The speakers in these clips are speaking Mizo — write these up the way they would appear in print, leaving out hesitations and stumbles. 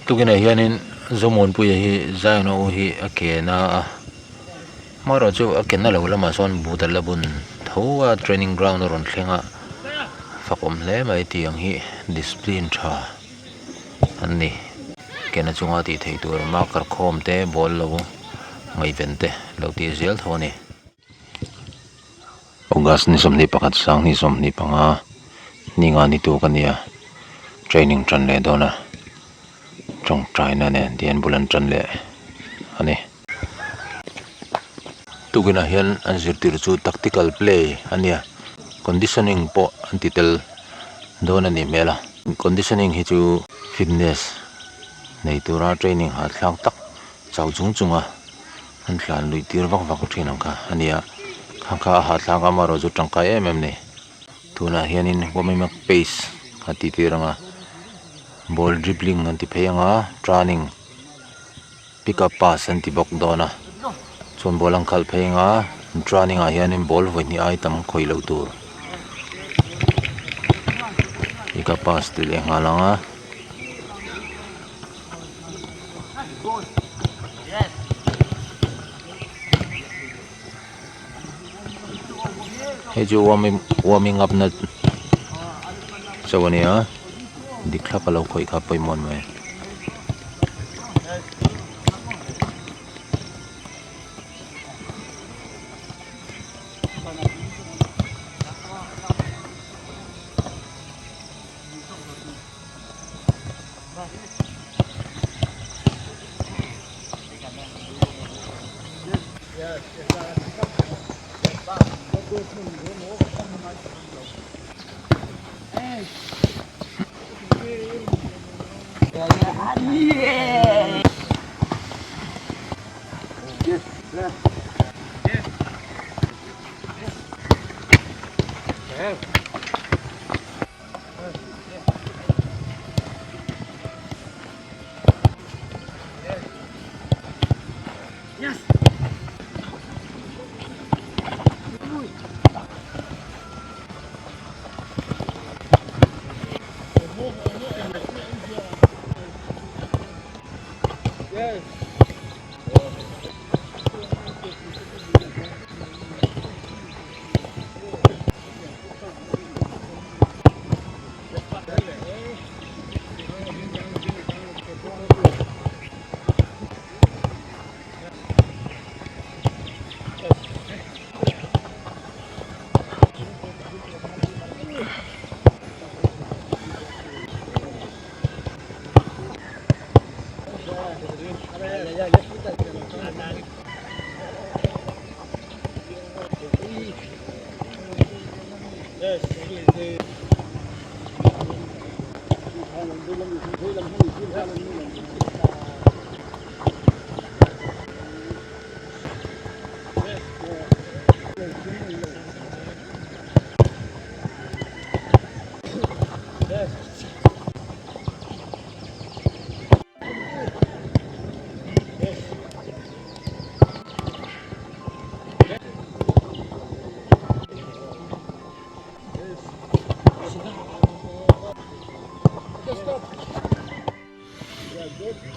Tukinah hianin Zomuanpuia hi Zion a u hi a ke na a hmarawh chu a ke na lo lamah sawn but a la bun tho a training ground a rawn thleng a fak awm hle mai tiang hi discipline tha an ni ke na chunga tih theih tur marker khawm te ball lo ngaihven te lo tih zel tho a ni. August ni 21 sang ni 25 ni nga ni tuk a nia training tan leh dawn a tawngtaina nen tihian bul an tan leh a ni. Tukinah hian an zirtir chu tactical play a nia conditioning pawh an ti tel dawn a nih hmel a conditioning hi chu fitness nei tura training hahthlak tak chau chung chung a. An tlan luih tir vak vak thin ang kha a nia khang kha a hahthlak a amaherawhchu chu tangkai em em a ni tunah hianin warming up pace a tih tir ang a ball dribbling an ti phei ang a turning pick up pass an ti bawk dawn a chuan ball an khalh phei ang a turning ah hianin ball vawi hnih ai tam khawih loh tur pick up pass ti leh nghal ang a. Hei chu warming warming up na chauh a nia dik thlap a lo khawih kha pawimawh a ni mai.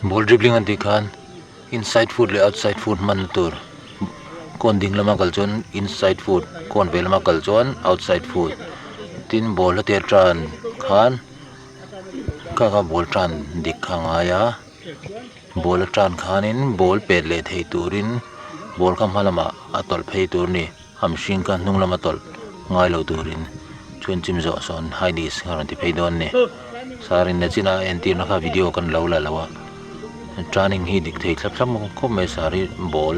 Ball dribbling an tih khan inside foot leh outside foot hman tur kawn ding lama kal chuan inside foot kawn vei lama kal chuan outside foot tin ball a tir tan khan kha kha ball tan dik kha a ngai a ball a tan khanin ball pet leh thei turin ball kha hma lamah a tawlh phei tur a ni a mihring kha hnung lama tawlh ngai lo turin chuan chim zawh sawn high knees a rawn ti phei dawn a ni sir in nachina a entirna kha video kan lo la lo a turning hi dik thei thlap thlap khawp mai sir hi ball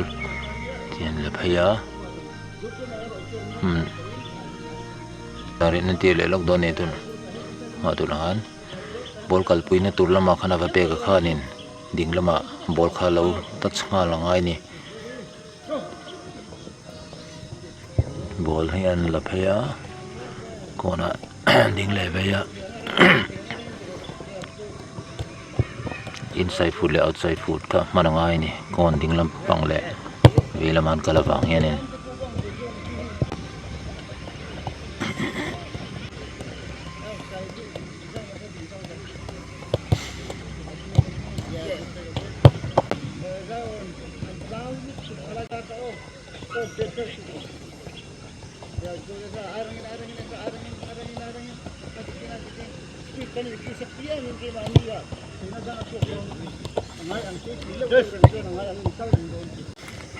tian la phei a umm sir in entir leh lawk dawn a ni tun ah tunah khan ball kalpuina tur lamah khan a va pek a khanin ding lamah ball kha lo touch nghal a ngai a ni. Ball hi an la phei a kawnah ding leh vei a inside foot leh outside foot kha hman a ngai a ni kawn ding lampang leh vei lama an kal avang hianin.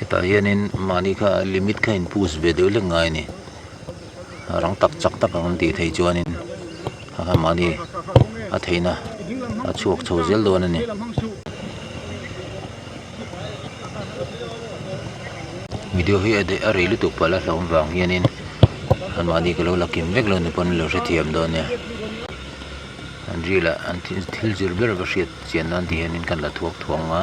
Hetah hianin mahni kha limit kha in push ve deuh hlek ngai a ni rang tak chak tak ang an tih theih chuanin kha kha mahni a theihna a chhuak chho zel dawn a ni. Video hi a rei lutuk palh a hlauhawm vang hianin anmahni ka lo la kim vek lo ni pawn an lo hrethiam dawn nia an ril ah an thil zir ber va hriat chian nan ti hianin kan la thuak thuang a.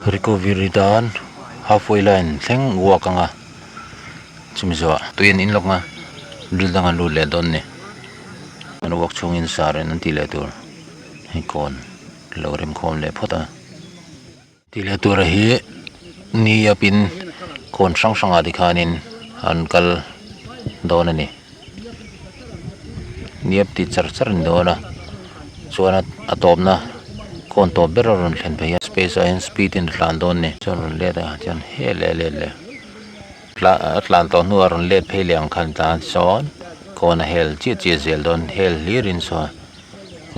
Recovery tan halfway line thleng walk anga chumi zawhah tui an in lawk nga ril dang an lut leh dawn a ni an walk chhungin sar in an tih leh tur hei kawn lo remkhawm leh phawt a. Tih leh tura hi ni apin kawn hrang hrangah tikhanin an kal dawn a ni ni ap tih char char a ni dawn a chuan a tawpna kawn tawp ber a rawn thlen phei a space ah hian speed in a tlan dawn a ni chuan a rawn let a chuan hel leh let leh a tlan tawh hnuah a rawn let phei leh ang khan tah sawn kawn a hel chiah chiah zel dawn hel hlir in sawn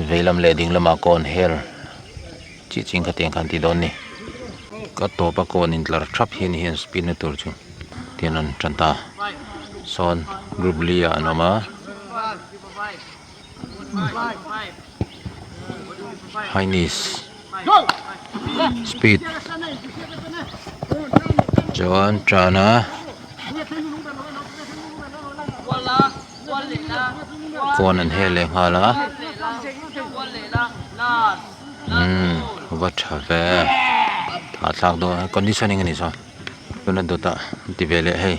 veilam leh ding lamah kawn hel. Chi ching kha tiang khan ti dawn ni. Ka tawp a kawn intlar thap hian hian spin na tur chu tian an tan ta. Sawn group li ah an awm a. High knees speed chuan tan a. Kawn an hel leh nghal a. Umm va tha ve tah thlak dawn a conditioning a ni saw tuna dawt ah an ti ve leh hei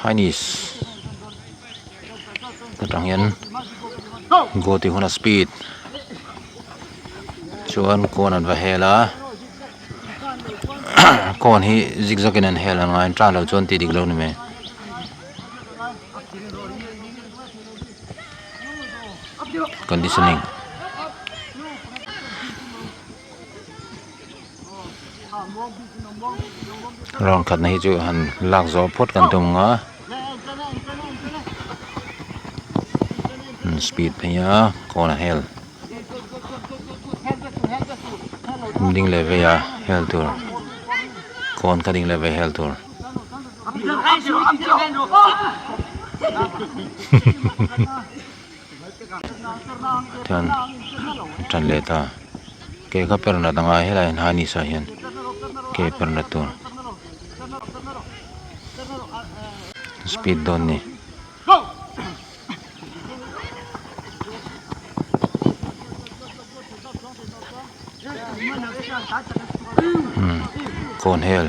high knees atang hian go tih hunah speed chuan kawn an va hel a kawn hi zigzag in an hel ang a an tan loh chuan tih dik loh a ni mai. Conditioning Round khatna hi chu han lak zawh phawt kan tum ang a speed phei a kawn a hel ding leh vei a hel tur kawn kha ding leh vei hel tur. Chuan tan leh ta ke kha per nat a ngai helai hian hainisa ah hian ke per nat tur speed dawn ni. Umm kawn hel.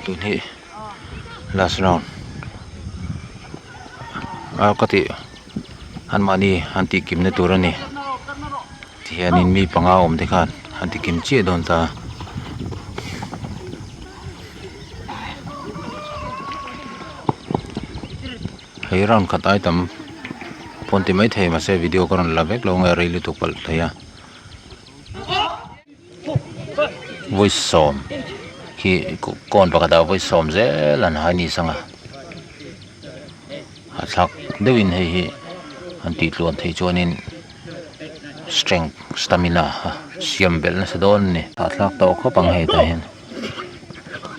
Tun hi last round a ka tih an mahni an tih kim na tur a ni tihianin mi panga awm te khan an ti kim chiah dawn ta. Hei round khat ai tam pawn ti maithei mahse video ka rawn la vek lo nge rei lutuk palh thei a. Vawi sawm khi kawn pakhatah vawi sawm zel an hai ni sang a hahthlak deuhin hei hi an tih tluan theih chuanin strength stamina a siam belh nasa dawn a ni. Hahthlak tawh khawp ang hei tah hian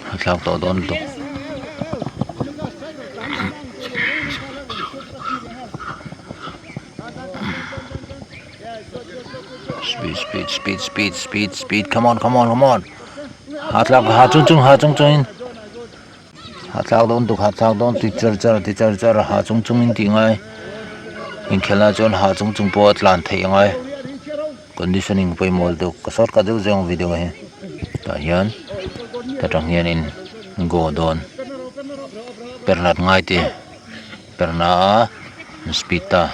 hahthlak tawh dawn lutuk. Speed speed speed speed speed speed come on come on come on hahthlak ha chung chung ha chung chung in hahthlak dawn tuk hahthlak dawn ti char char ti char char ha chung chung in tih ngai inkhelh ah chuan ha chung chung pawh a tlan theih a ngai conditioning pawimawh lutuk ka shortcut deuh zawng video hi tah hian ta tang hian in go dawn per nat ngai te. Perna a speed ta.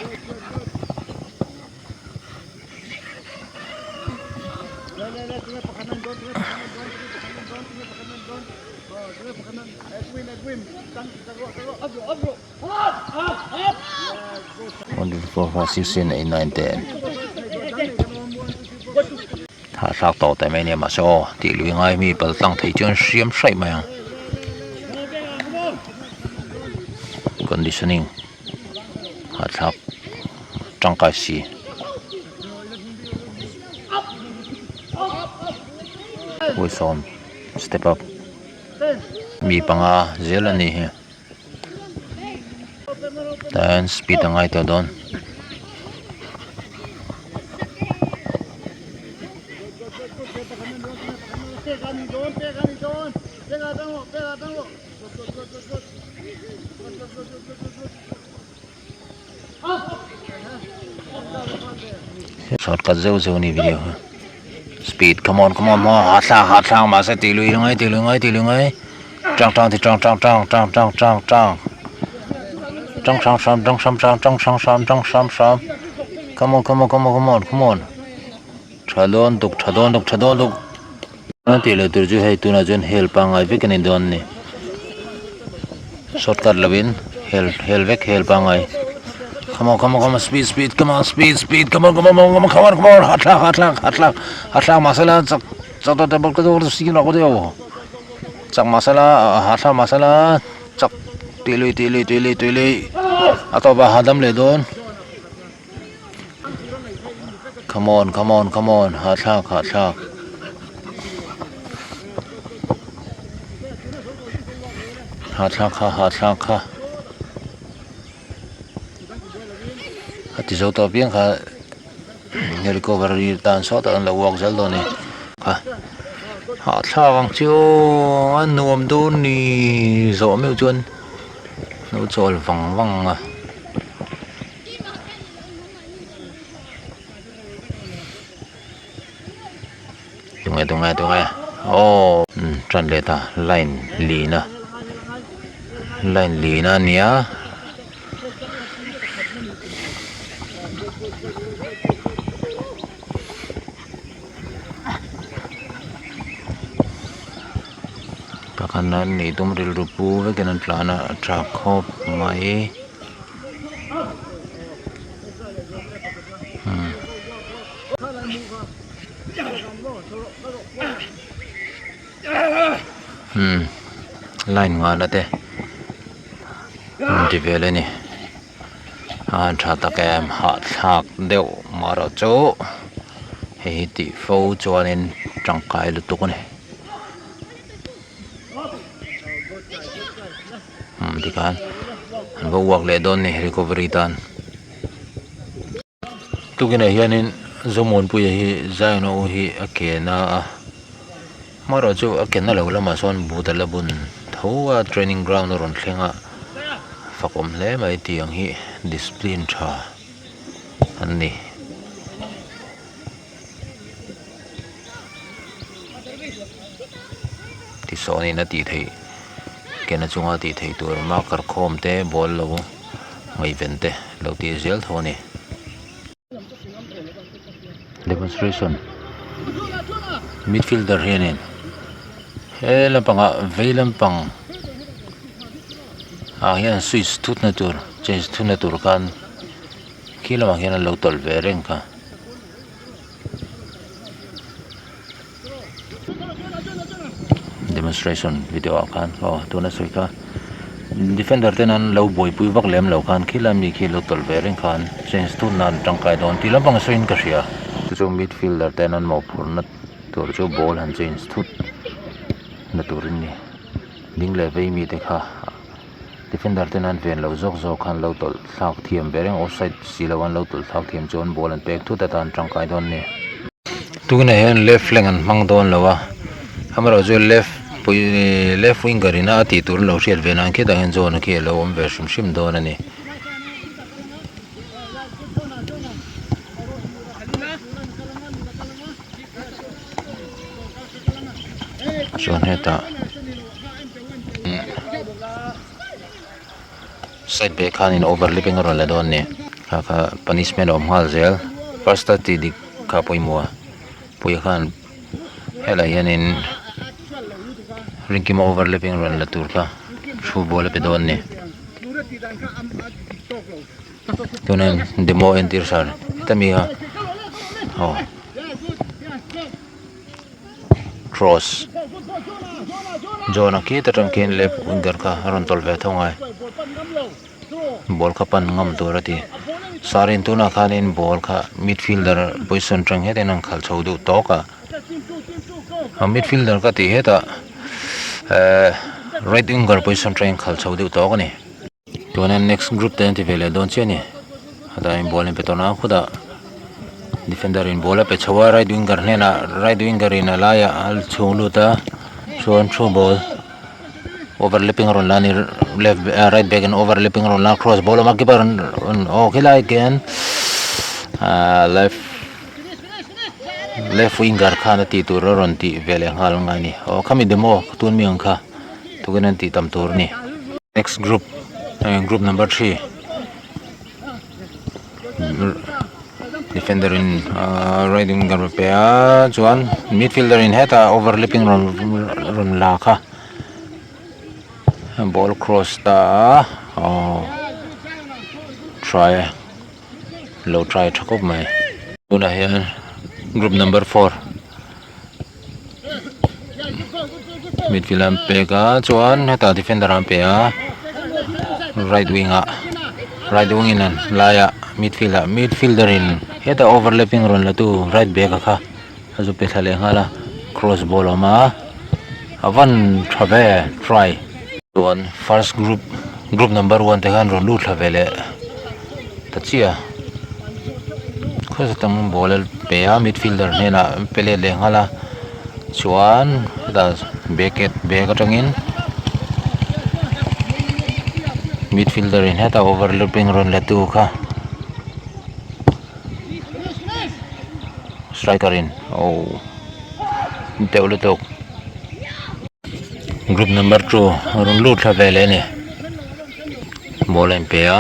One two three four five six seven eight nine ten Hahthlak tawh teh mai nia mahse aw tih lui ngai mi pal tlang theih chuan hriam hraih mai ang. Conditioning hahthlak tangkai si. Vawisawm step up mi panga zel a nih hi. Tah hian speed a ngai tawh dawn. Shortcut zeuh zeuh a ni video hi speed come on come on maw hahthlak hahthlak mahse tih lui ngai tih lui ngai tih lui ngai tang tang ti tang tang tang tang tang tang tang tang hrang hram tang hram hram tang hrang hram tang hram hram come on come on come on come on come on tha dawn tuk tha dawn tuk tha dawn tuk a tih leh tur chu hei tunah chuan hel pangngai vek a ni dawn a ni shortcut lovin hel hel vek hel pangngai come on come on come on speed speed come on speed speed come on come on come on come on come on hahthlak hahthlak hahthlak hahthlak mahsela chak chak ta chak mahsela hahthlak mahsela chak tih lui tih lui tih lui tih lui a tawpah hahdam leh dawn. Come on come on come on hahthlak hahthlak hahthlak kha hahthlak kha a ti zo tawh piang kha recovery tan sawtah an lo walk zel dawn a ni kha hahthlak ang chu aw a nuam dawn ni zawh meuh chuan lo chawl vang vang a. Tunge tunge tunge aw tan leh ta line lina line lina a nia pakhat an nih tum rilru pu vekin an tlan a a tha khawp mai. Umm line nghahna te an ti vel a ni a han tha tak em hahthlak deuh marawh chu hei hi tih fo chuanin tangkai lutuk a ni umm tikhan an va uak leh dawn a ni recovery tan. Tukinah hianin Zomuanpuia hi Zion a u hi a ke na a hmarawh chu a ke na lo lamah sawn but a la bun tho a training ground a rawn thleng a fak awm hle mai tiang hi discipline tha an ni. Tisawnin a tih theih ke na chunga tih theih tur marker khawm te ball lo ngaihven te lo tih zel tho a ni. Demonstration Midfielder hianin he lampangah vei lampang ah hian switch thutna tur change thutna tur khan khi lamah khian an lo tawlh ve reng kha. Demonstration video ah khan aw tuna sawi kha defender ten an lo buaipui vak lem lo khan khilai mi khi lo tawlh ve reng khan change tun nan tangkai dawn tih lampang sawiin ka hria chu chu midfielder ten an mawhphurhna tur chu ball han change thut na turin ni ding leh vei mite kha. Defender ten an ven loh zawk zawk khan lo tawlh thlak thiam ve reng offside si lo an lo tawlh thlak thiam chuan ball an pek thut atan tangkai dawn a ni. Tunah hian left flank an hmang dawn lo a amaherawh chu left pui left winger in a tih tur an lo hriat ve nan khitah hian zawn khi a lo awm ve hrim hrim dawn a ni. Chuan hetah. Side bag khanin overlapping a rawn la dawn a ni kha kha punishment a awm nghal zel first a tih dik kha a pawimawh a puia khan helai hianin ringkima overlapping rawn la tur kha thu ball a pe dawn a ni tuna demo entir sar heta mi kha aw. Cross John a khi ta tang khian left winger kha a rawn tawlh ve tho ngai ball kha pan ngam tur a ti sarin tunah khanin ball kha midfielder position atang hian an khalh chho duh tawk a a midfielder ka tih hetah ehh right winger position atangin khalh chho deuh tawk a ni tuna next group te an ti ve leh dawn chiah a ni. Hetah hian ball in pe tawn a khutah defender in ball a pe chho a right winger hnenah right winger in a laiah a chhung lut a chuan through ball overlapping a rawn la a ni left right back in overlapping a rawn la a cross ball a awm a keeper an aw khilai khian ahh left left winger khan a tih tur a rawn tih ve leh nghal ngai a ni aw khami demo tun mi ang kha tukin an tih tam tur a ni next group group number three. Defender in ahh right winger a pe a chuan midfielder in hetah overlapping rawn rawn la kha ball cross ta a aww try lo try tha khawp mai tunah hian group number four midfield an pek a chuan hetah defender an pe a right wing ah right wing in an laiah midfield ah midfielder in hetah overlapping rawn la tu right back a kha a zu pe thla leh nghal a cross ball a awm a a van tha ve try chuan first group group number one te khan rawn lut thla ve leh ta chiah a. Khawi tang ball a pe a midfielder hnenah a pe let leh nghal a chuan hetah backet bag atangin midfielder in hetah overlapping rawn la tu kha striker in oh deuh lutuk group number two rawn lut thla ve leh a ni ball a inpe a.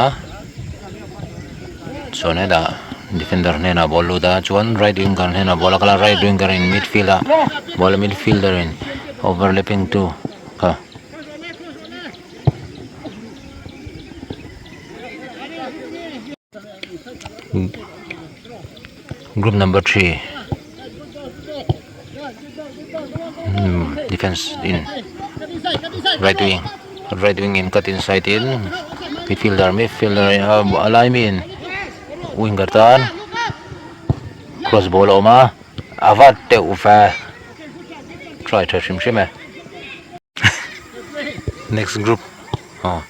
Chuan hetah defender hnenah ball lut a chuan right winger hnenah ball a kal a right winger in midfield ah ball a midfielder in overlapping tu kha. Group number three. Defence in right wing right wing in cut inside in midfielder midfielder a lai mi in winger tan cross ball a awm a a vat deuh va try tha hrim hrim e next group aw.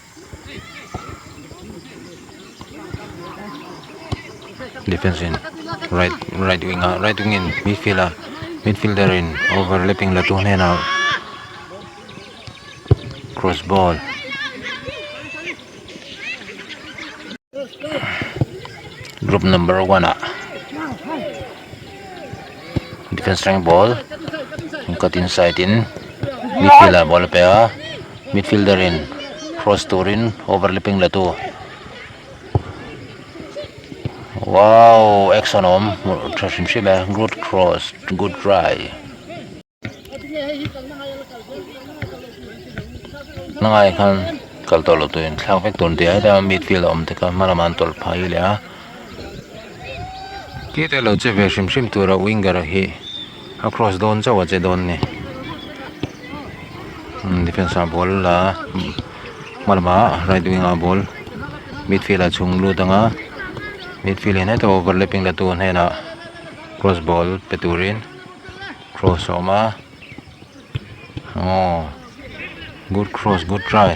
Defence in right right wing ah right wing in midfield ah midfielder in overlapping la tu hnenah cross ball group number one ah defence rank ball cut inside in midfield ah ball a pe a midfielder in cross turin overlapping la tu wow action a awm hmuh tha hrim hrim e good cross good try. Hmangai khan kal tawh loh turin thlak vek tur an ti a heta midfield a awm te kha hma lamah an tawlh phah hi leh a tite lo che ve hrim hrim tura winger hi a cross dawn chauh a che dawn a ni defence ah ball la hma lamah right wing ah ball midfield ah chhung lut anga midfield hian heta overlapping la tu hnenah cross ball pe turin. Cross a awm a aw good cross good try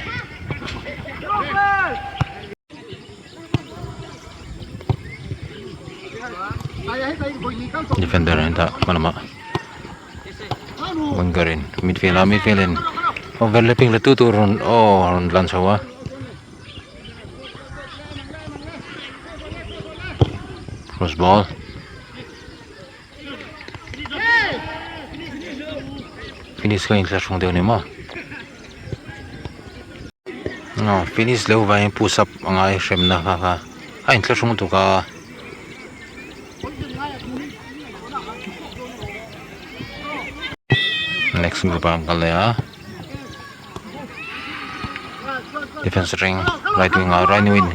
defender an dah hma lamah winger in midfield a midfield in overlapping la tu tur rawn aw rawn tlan chho a. Cross ball. Finish ka inthlahrung deuh a ni maw aw finish lo vangin push up a ngai hremna kha kha a inthlahrung tuk a next group ah an kal leh a defence ring right wing ah right wing.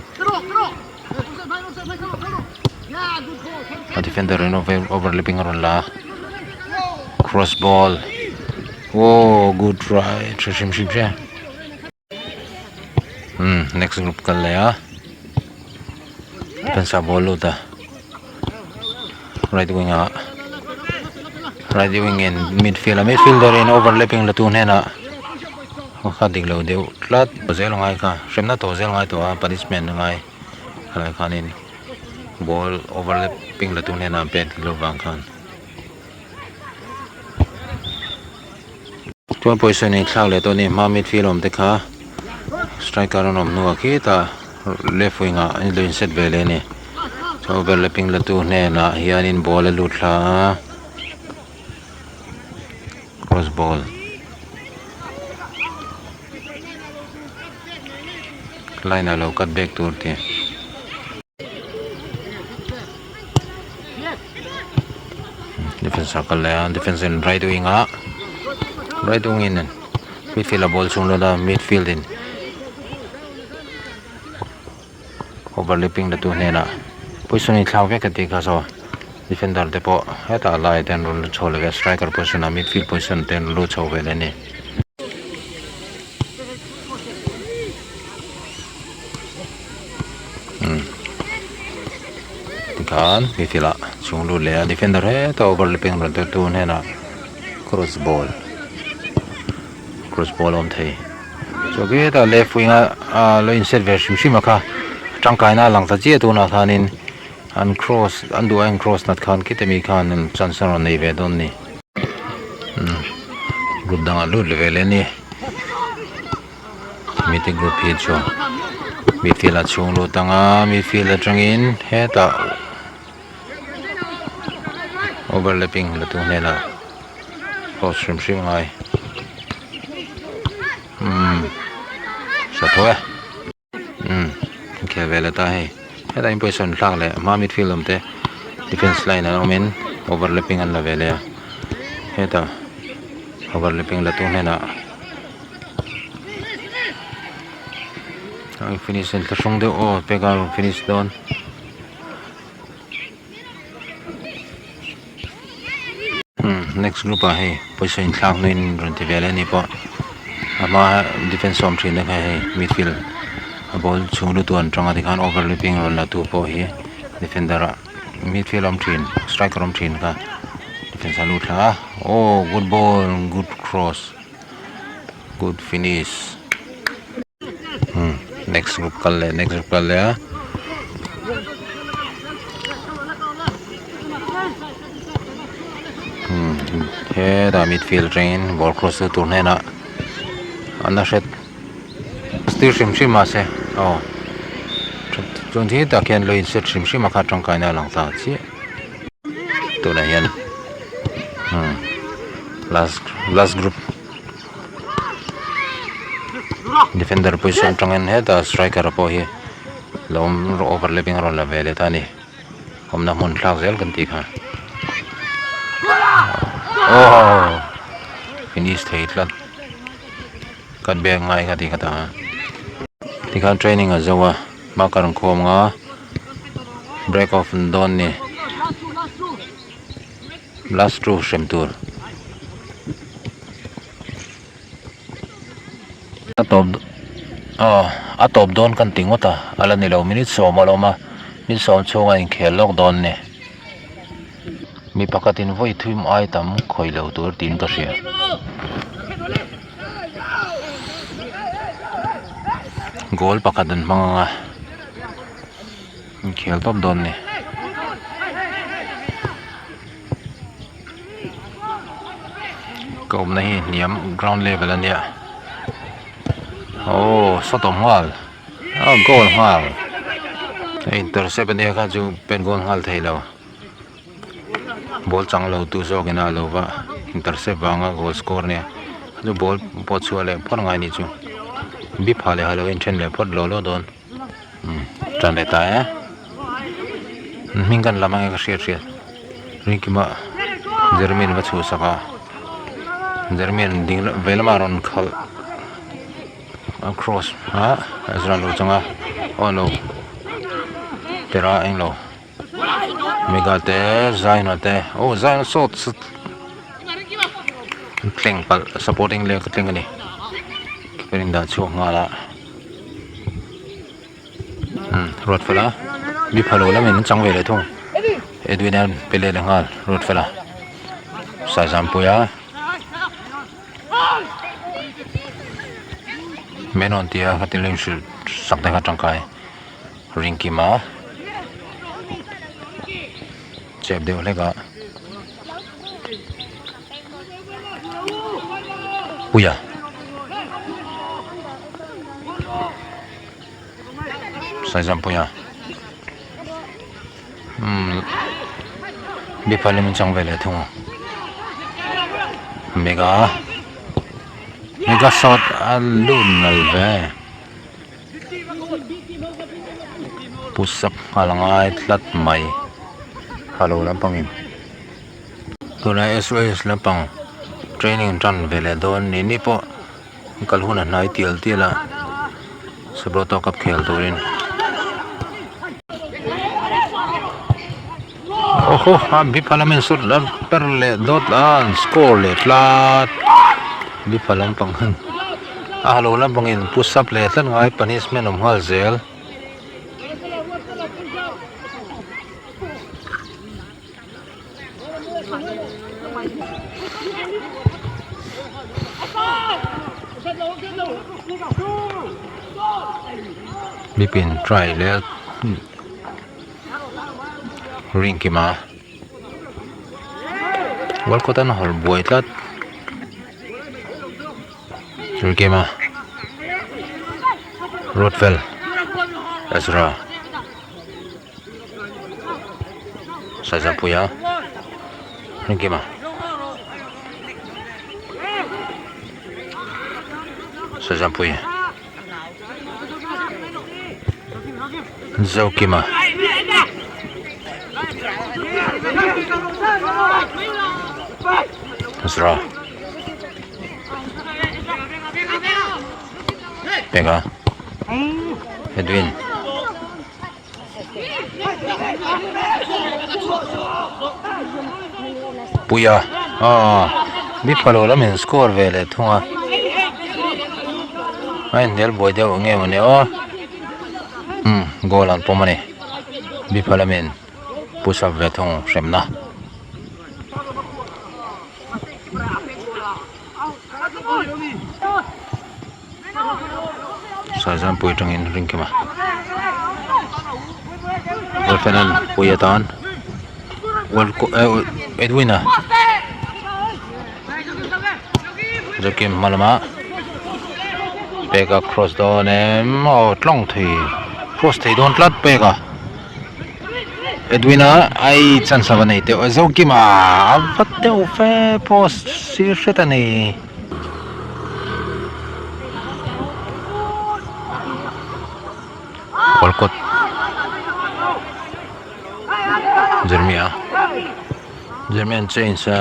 A defender in overlapping a rawn la a cross ball oh good try tha hrim hrim che umm next group kal leh a defense ah ball lut a right wing ah right wing in midfield a midfielder in overlapping la tu hnenah kha dik lo deuh tlat zel a ngai kha hremna tawh zel a ngai tawh a punishment a ngai. Helai khanin ball overlapping la tu hnenah bat lo vang khan chuan pawisa nei thlak leh tawh a ni hma midfield awm te kha striker an awm hnuah khitah left wing ah an lo in set ve leh a ni chuan overlapping la tu hnenah hianin ball a lut thla a cross ball. Line ah lo cut back tur tih defence ah kal leh a defence in right wing ah right wing in midfield a ball chhung lut a midfield in overlapping la tu hnenah position a inthlak vek a tih kha saw defender te pawh hetah laiah te an rawn lut chho leh a striker position ah midfield position te an rawn lut chho ve leh a ni. Tikhan midfield ah chhung lut leh a defender hetah overlapping rawn tel tu hnenah cross ball cross ball a awm thei. Chaw khi hetah left wing a ah lo in set ve hrim hrim a kha tangkaina a lang ta chiah tunah khanin an cross an duh a an cross nat khan khiti mi khan an chance a rawn nei ve dawn a ni umm group dangah lut leh ve leh a ni mite group hi chu midfield ah chhung lut ang a midfield atangin hetah overlapping la tu hnenah cross hrim hrim a ngai. Umm sa tho e umm inkhel ve leh ta hei hetah hian pawisa an thlak leh hma midfield awm te defence line an awm in overlapping an la ve leh a hetah overlapping la tu hnenah a finish in thlahrung deuh aw peka a rawn finish dawn. Umm. Next group ah hei pawisa inthlak hnuin rawn ti ve leh a ni pawh a hma defence awm thin te kha hei midfield a ball chhung lutuk an tang a tikhan overlapping rawn la tu pawh hi defender ah midfield awm thin striker awm thin kha defence a lut thla a aw good ball good cross good finish next group kal leh next group kal leh a. Hetah midfield atangin ball cross tu tur hnenah an la hret tir hrim hrim mahse aw chuan thil tak hian lo in set hrim hrim a kha tangkaina a lang ta chiah tunah hian last last group. Defender position atangin hetah striker pawh hi lo awm overlapping a rawn la ve leh ta a ni awmna hmun thlak zel kan tih kha aww finish thei tlat cut back ngai kha tih kha ta a tikhan training a zo a marker an khawm ang a break off an dawn a ni last two hrem tur. A tawp aw a tawp dawn kan ti ngawt a a la ni lo minute sawm a la awm a minute sawm chhunga inkhel lawk dawn a ni mi pakhatin vawi thum ai tam khawih lo tur tiin ka hria goal pakhat an hmang ang a inkhel tawp dawn a ni. Ka awmna hi hniam ground level a nia aww shot awm nghal a goal nghal a intercept ania kha chu pen goal nghal thei lo ball chang lo tu zawk in a lo va intercept vanga goal score ania chu ball pawh chhuah leh phawt angai anih chu bip ha leh ha lo a inthen leh phawt law law dawn. Umm tan leh ta e hming kan lam ange ka hriat hriat Rinkima Jeremy an va chhuhsak a Jeremy an ding vei lamah a rawn khalh a cross a Ezra lo chang a aw lo tera englo Mega te Zion-a te aw Zion-a sawt tleng palh supporting leg a tleng a ni keeper in dah chhuak nghal a. Ruat fela mi phalo lamin an chang ve leh thung Edwin an pe leh leh nghal ruat fela Saizampuia Menon tia khatin lo inhrilh sak te kha tangkai Ringkima chep deuh hlek a Puia Saizampuia umm mipa lem chang ve leh thung a mega mega shot a lut nal ve push up nghal a ngai tlat mai halo lampangin. Tunah S_O_S lampang training tan ve leh dawn ni ni pawh kal hun a hnai tial tial a Subroto cup khel turin aw haw a bipha lamin sut a per leh dawt a an score leh tlat bipha lampang a halo lampangin push up leh tlat ngai punishment awm nghal zel. Mipin try leh Rinkima world cup an hawlh buai tlat Rinkima Rodfel Ezra. Saizampuia Ringkima Saizampuia Zokima Zra Peka Edwin Puia. Aw Buffalo lamin score ve leh thung a a inhnial buai deuh nge mawni aw umm goal an pawm a ni Buffalo lamin push up ve thung hremna. Saizanpui atangin Rinkima Wolfenan pui atan Edwina Joakim hma lama peka cross dawn em aw tlawng thei cross thei dawn tlat peka Edwina ai chance a va nei teuh a Zokima a va deuh fe post sir hret a ni. Kawlkawt Jeremia Jeremia an change a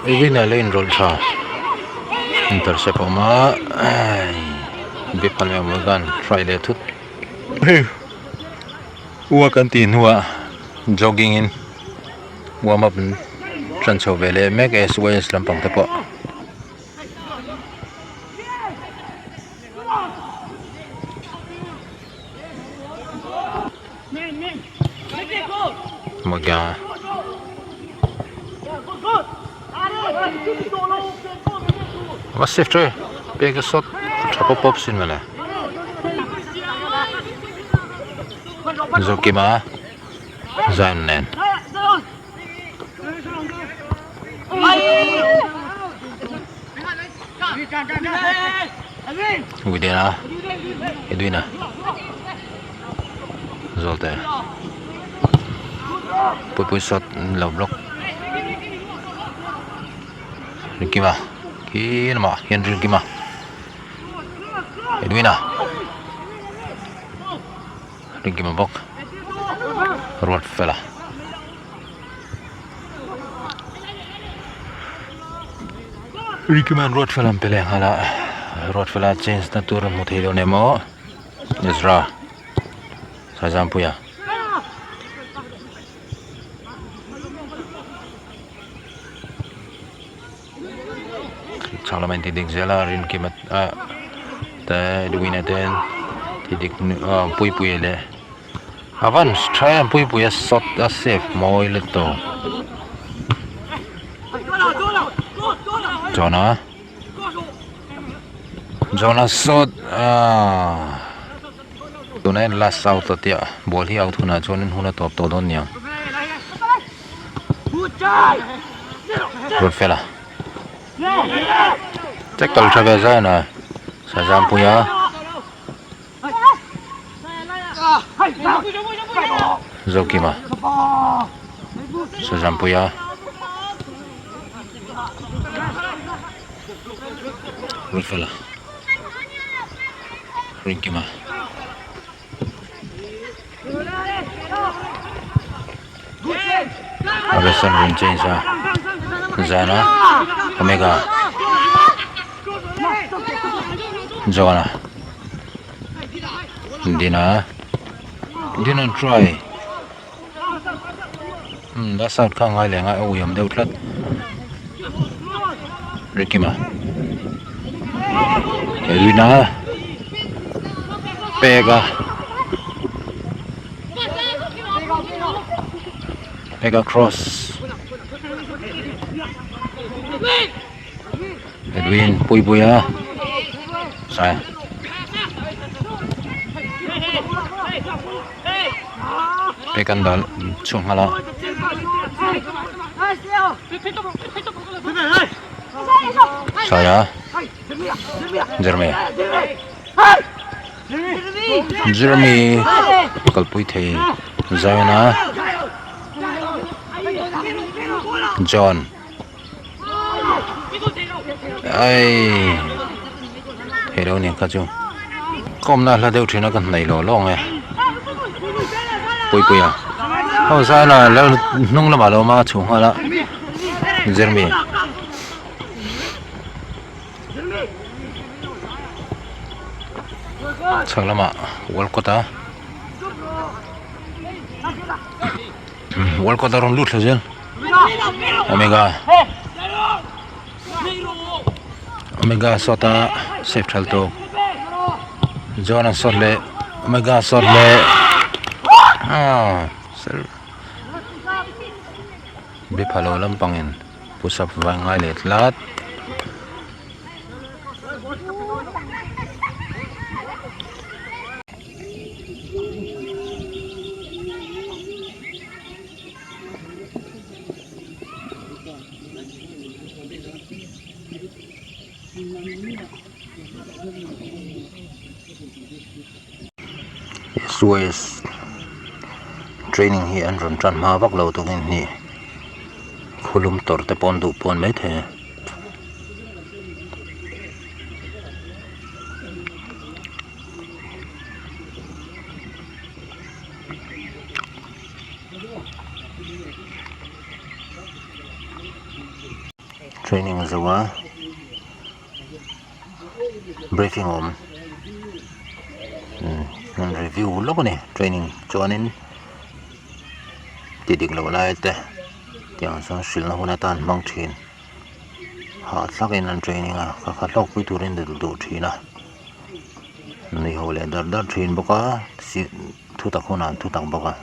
Edwina lo inrawlh tha intercept a awm a Bephan leh Morgan try leh thut. Ua kan tih hnuah jogging in warm up an tan chho ve leh mek e S_Y_S lampang te pawh. Va safe tha e pek a sawt tha pawp pawp sin mawle Zokima Zion nen. Widena Edwina Zawlte Puipui sawt an lo block Rinkima khi lamah hian Rinkima Edwina Rinkima bawk Ruatfela. Ricky-man Ruatfela an pe leh nghal a Ruatfela change na tur a hmu thei lo nem aw Ezra Saizampuia chhak lamah in ti dik zel a Rinkima ah te Edwin-a te ti dik Puipuia leh. A van tha em pui pui a sawt a save mawi lutuk John-a John-a sawt aaa tuna hian last out a tia ball hi out hunah chuanin hun a tawp tawh dawn niang Ruatfela tackle tha ve zan a Sazampuia. Zokima Sazampuia Ruatfela Rinkima Alexander Rinchens a Zana Omega John-a Dina Dina an try umm last out kha a ngai leh ang a a uiawm deuh tlat Rikima Edwina Peka Peka cross Edwin pui pui a sai pek an dah chhuak nghal a sai a Jeremy Jeremy kalpui thei Zion a John. Ai thei lo aniang kha chu kawmna hla deuh thin a ka hnaih lo lawng e puipuia ho zan a lo hnung lamah lo awm a chhuh nghal a Jeremy chhak lamah world cup a world cup a rawn lut thla zel. Omega. Omega shot a save tha lutuk John a shot leh Omega shot leh aaa Buffalo lampangin push up vai ngai leh tlat. S training hi an rawn tan hma vak lo tukin hnih khulum tawrh te pawh an duh pawh a ni maithei a. Training a zo a briefing a awm an review lawk a ni training chuanin ti dik loh lai te tiang chuan hrilhna hun atan hmang thin hahthlakin an training a ka kha hlawkpui turin an duh thin a nui ho leh dar dar thin bawk a thutak hunah an thutak bawk a.